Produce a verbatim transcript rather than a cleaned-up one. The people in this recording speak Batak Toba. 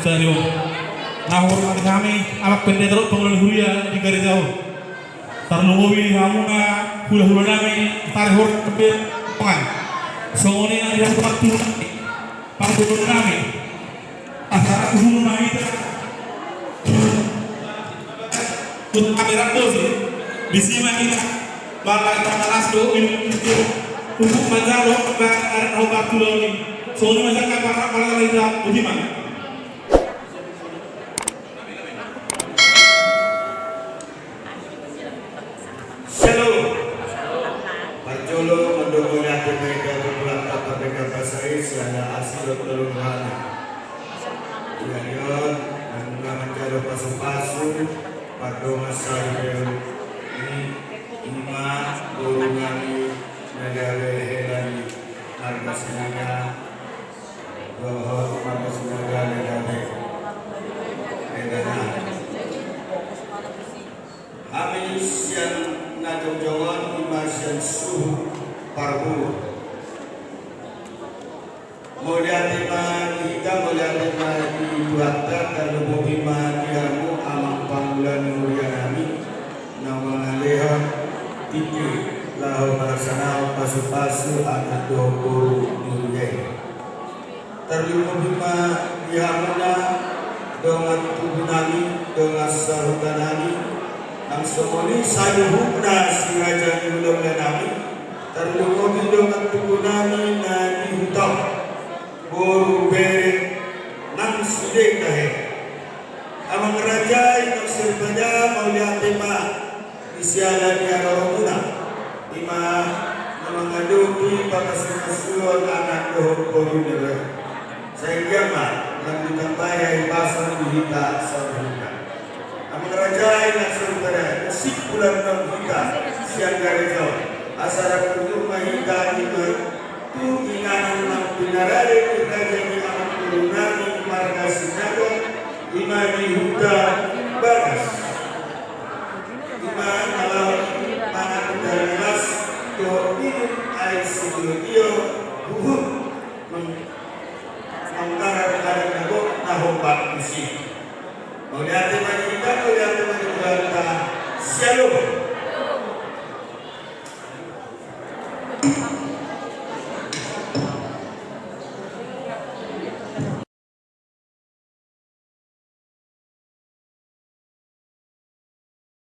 Sario. Na hormati hami, Amang Pendeta dohot pangula ni huria di gareja on. Tarlumobi hamuna hulahula nami, parhur kepil pangan. Songon i na di hamu pangkatulun nami. Pangkatulun nami. Asa rap hulu ma hita. Hut kami rap dosi. Disi ma hita. Maka hita malas do, ini, ini. Untuk manjalo, maka ada obat tulung ini. Songon i ma jaka para, para hita, boti ma. Shalom. Parjolo mandok mauliate ma hita tu Tuhanta pardenggan basa i, siala asi dohot tolu rohana. Jadi on, nunga manjalo pasupasu, pardongan saripeon ni ima boru nami na gabe hela ni marga Sinaga. Dohot marga Sinaga na gabe hela na. Hami sian na jongjong on ima sian suhut parboru. Mauliate ma di hita, mauliate ma di Tuhanta, tarlumobi ma di hamu amang pangula ni huria nami, na mangalehon tingki laho marasanahon pasupasu anak dohot boru ni huria i. Tarlumobi ma di hamuna dongan tubu nami, dongan sahuta nami, nang songon i saluhutna si raja ni hulahula nami, tarlumobi dongan tubu nami na di huta on, boru bere nang sude tahe. Amang raja i nang soripada, mauliate ma di siala ni haroromuna, ima na mangadopi pamasumasuon anak dohot boru ni roha i. Sai anggiat ma lam ditambai hahipason di hita saluhutna. Amang raja i nang soripada, simpulan ma hita sian gareja on. Asa rap hulu ma hita ima tu inganan na pinarade ni raja ni amangboru nami marga Sinaga, ima di huta Bagas. Ima na laho mangan galas dohot minum aek sitio-tio huhut manggarar adat na gok na hombar tusi. Mauliate ma di hita, mauliate ma di Tuhanta. Shalom.